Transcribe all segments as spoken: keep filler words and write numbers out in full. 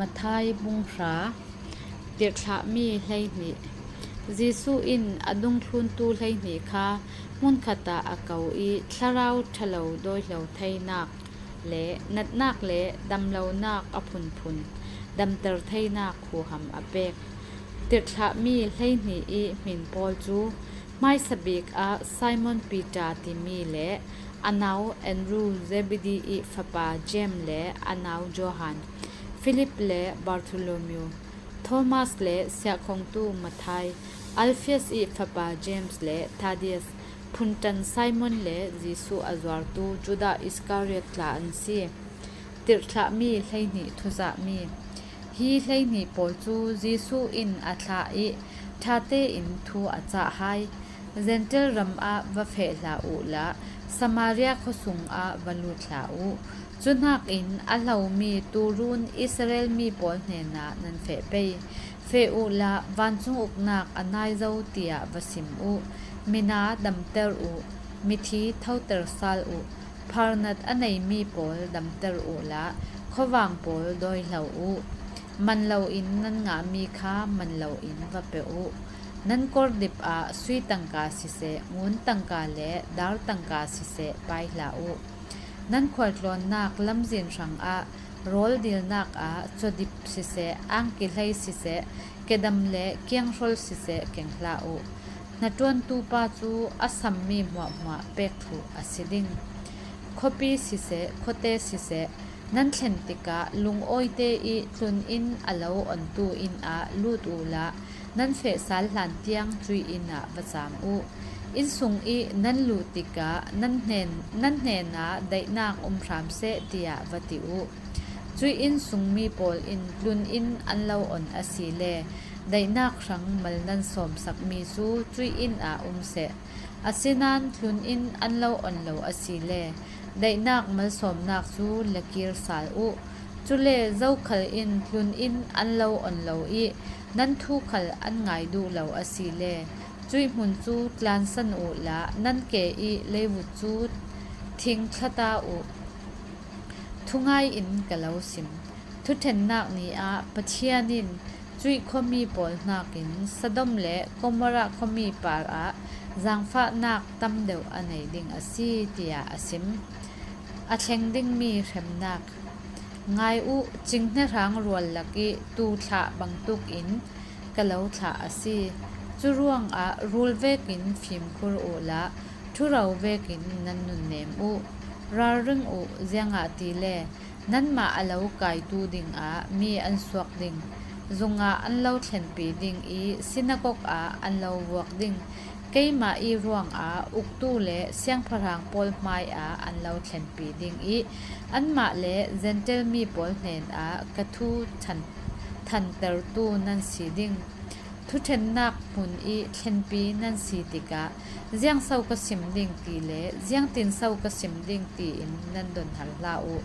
Matthai bung hra. Tirhthlahmi hleihnih. Jesuh in a dungthluntu hleihnih kha hmunkhat ah a ko ih, thlarau ṭhalo dawihlo theinak le natnak le damlonak a phunphun damter theinak huham a pek. Tirhthlahmi hleihnih ih hmin pawl cu hmaisabik ah Simon Peter timi le a nau Andrew, Zebedee ih fapa James le a nau Johan, Philip le Bartholomew, Thomas le siahkhongtu Matthai, Alphaeus ih fapa James le Thaddeus, phunṭan Simon le Jesuh a zuartu Judah Iskariot tla an si. Tirhthlahmi hleihnih thuzahmi. Hi hleihnih pawl cu Jesuh in a thlah ih ṭha tein thu a cah hai. Jentail ram ah va feh hlah uhla, Samaria khuasung ah va lut hlah uh. Cuhnakin a hlomi tuurun Israel mi pawl hnenah nan feh pei. Feh uhla, vancung uknak a nai zo, tiah va sim uh. Mina damter uh, mithi thoter sal uh, pharnat a neimi pawl damter uhla, khuavang pawl dawihlo uh. Man loin nan ngahmi kha man loin va pe uh. Nan kordip ah sui tangka siseh, ngun tangka le dar tangka siseh, pai hlah uh. Nan khualtlawnnak lamzin hrangah rawl dilnak ah cawdip siseh, angki hlei siseh, kedam le kianghrol siseh, keng hlah uh. Hnaṭuantu pa cu a sammi hmuahhmuah pek thluh a si ding. Khuapi siseh, khuate siseh, nan thlen tikah lungawite ih tlun in a lo ontu inn ah lut uhla, nan feh sal hlan tiang cuih inn ah va cam uh. Inn sung ih nan luh tikah nan hnen, nan hnenah daihnak um hram seh, tiah va ti uh. Cuih inn sungmi pawl in tlun in an lo on asile, daihnak hrang mal nan sawmsakmi cu cuih inn ah um seh. Asinain tlun in an lo on lo asile, daihnak malsawmnak cu lakir sal uh. Cule zokhal in tlun in an lo on lo ih nan thu khal an ngai duh lo asile, cuih hmun cu tlansan uhla, nan ke ih leivut cu thing thlata uh. Thungai in ka lo sim. Thuṭhennak ni ah Pathian in cuih khuami pawl hnakin Sodom le Gomorrah khuami parah zaangfahnak tam deuh a nei ding a si, tiah a sim. A thleng dingmi hremnak. Ngai uh, cinghnarang rual lakih tuu thlah bangtuk in ka lo thlah a si. Cu ruangah rul vekin fimkhur uhla, ṭhuro vekin nan nunnem uh. Ralring uh, ziangahtile nanmah a lo kaitu dingah mi an suak ding, zungah an lo thlenpi ding ih sinagog ah an lo vuak ding. Keimah ih ruangah uktu le siangpahrang pawl hmaiah an lo thlenpi ding ih anmah le Jentail mi pawl hnenah ka thu than, thantertu nan si ding. Thuṭhennak hmun ih thlenpi nan si tikah, ziangso ka sim ding ti le ziangtinso ka sim ding tiin nan donhal hlah uh.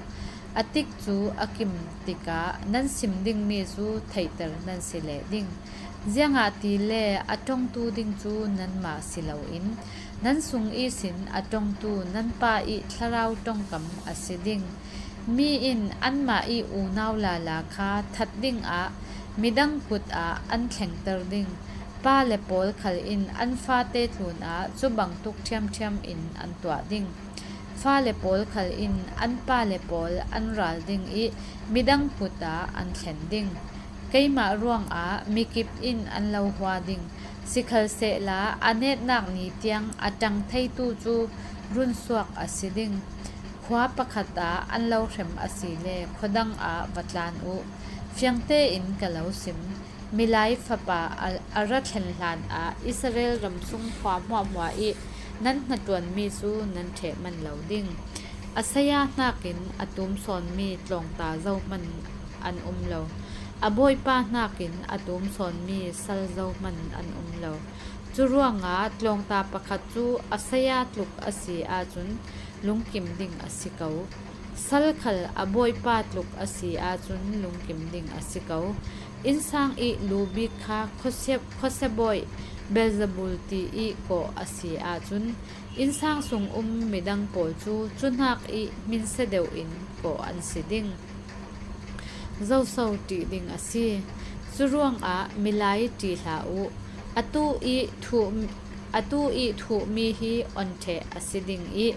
A tikcu a kim tikah nan sim dingmi cu theihter nan si leh ding. Ziangahtile a ṭongtu ding cu nanmah si loin, nan sung ihsin a ṭongtu nan Pa ih thlarau ṭongkam a si ding. Mi in anmah ih unau lala kha that dingah midang kut ah an thlengter ding. Pale pawl khal in an fate tlunah cu bangtuk ṭhiamṭhiam in an tuah ding. Fale pawl khal in an pale pawl an ral ding ih midang kut ah an thlen ding. Keimah ruangah mikip in an lo hua ding. Sikhalsehla a netnak ni tiang a ṭang theitu cu runsuak a si ding. Khua pakhat ah an lo hrem asile khuadang ah va tlan uh. Fiang tein ka lo sim. Milai Fapa a, a ra thlen hlanah Israel ram sung khua hmuahhmuah ih nan hnaṭuanmi cu nan ṭheh man lo ding. A saya hnakin a tum sawnmi tlawngta zohman an um lo. A bawipa hnakin a tum sawnmi sal zohman an um lo. Cu ruangah tlawngta pakhat cu a saya tluk a si ahcun lungkim ding a si ko. Sal khal a bawipa tluk a si ahcun lungkim ding a si ko. Innsang ih lu bik kha khuasia, khuasia bawi Beelzebul ti ih kawh a si ahcun, innsang sung um midang pawl cu cuhnak ih hminsia deuh in kawh an si ding. Zoso ṭih ding a si? Curuangah milai ṭih hlah uh. A tu ih thuh, a tu ih thuhmi hi onṭheh a si ding ih,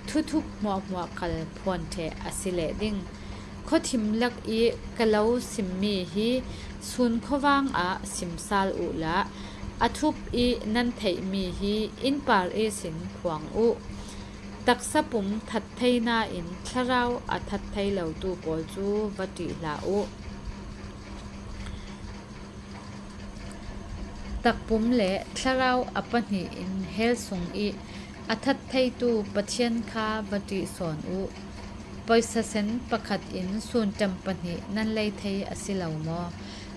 thuthup hmuahhmuah khal phuanṭheh a si leh ding. Khuathim lak ih ka lo simmi hi sun khuavang ah simsal uhla, a thup ih nan theihmi hi innpar ihsin phuang uh. Taksa pum that thei nain thlarau a that thei lotu pawl cu va ṭih hlah uh. Takpum le thlarau a pahnih in hell sung ih a that theitu Pathian kha va ṭih sawn uh. Poisa sen pakhat in sunṭam pahnih nan lei thei a si lo maw?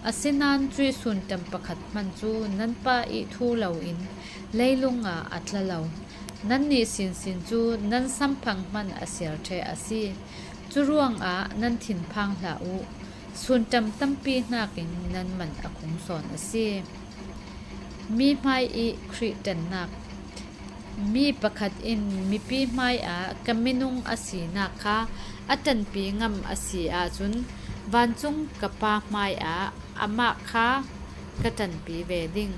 Asinain cuih sunṭam pakhat hman cu nan Pa ih thu loin leilung ah a tla lo. Nannih sinsin cu nan samphang hman a siar ṭheh a si. Curuangah nan thinphang hlah uh. Sunṭam tampi hnakin nan man a khung sawn a si. Mi hmai ih Khrih ṭannak. Mi pakhat in mipi hmaiah ka minung a sinak kha a ṭanpi ngam a si ahcun, vancung ka Pa hmaiah amah kha ka ṭanpi ve ding.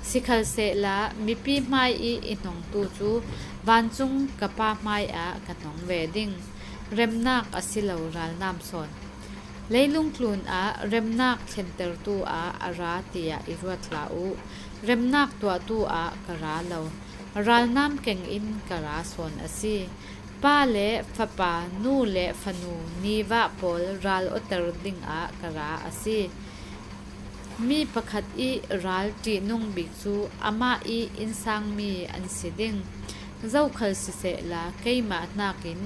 Sikhalsehla mipi hmai ih i hnongtu cu vancung ka Pa hmaiah ka hnong ve ding. Remnak a si lo ralnam sawn. Leilung tlun ah remnak thlentertu ah a ra tiah i ruat hlah uh. Remnak tuahtu ah ka ra lo, ralnam keng in ka ra sawn a si. Pa le fapa, nu le fanu nivah pawl ral awter dingah ka ra a si. Mi pakhat ih ral ṭihnung bik cu amah ih innsangmi an si ding. Zokhal sisehla, keimah hnakin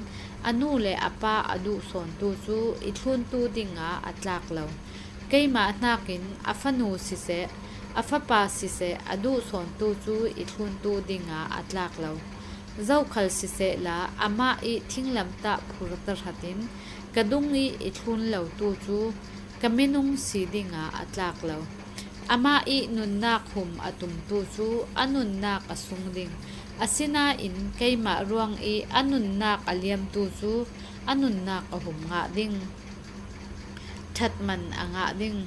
a nu le a pa a duh sawntu cu i thluntu dingah a tlak lo. Keimah hnakin a fanu siseh, a fapa siseh a duh sawntu cu i thluntu dingah a tlak lo. Zokhal sisehla, amah ih thinglamtah phurta hratin ka dung ih i thlun lotu cu ka minung si dingah a tlak lo. Amah ih nunnak hum a tumtu cu a nunnak a sung ding, asinain keimah ruang ih a nunnak a liamtu cu a nunnak a hum ngah ding. Ṭhat man a ngah ding.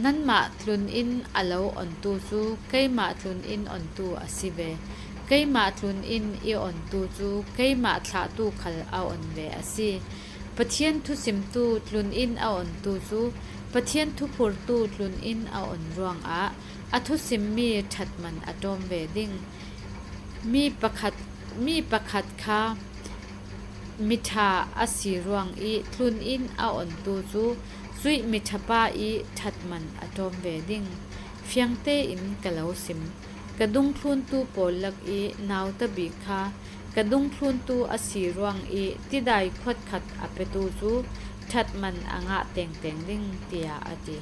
Nanmah tlun in a lo ontu cu keimah tlun in ontu a si ve. Keimah tlun in i ontu cu keimah thlahtu khal a on ve a si. Pathian thusimtu tlun in a ontu cu Pathian thuphurtu tlun in a on ruangah a thusimmi ṭhat man a ṭawm ve ding. Mi pakhat, mi pakhat kha miṭha a si ruang ih tlun in a ontu cu cuih miṭha pa ih ṭhat man a ṭawm ve ding. Fiang tein ka lo sim. Ka dungthluntu pawl lak ih nauta bik kha ka dungthluntu a si ruang ih tidai khuatkhat a petu cu ṭhat man a ngah tengteng ding, tiah a ti.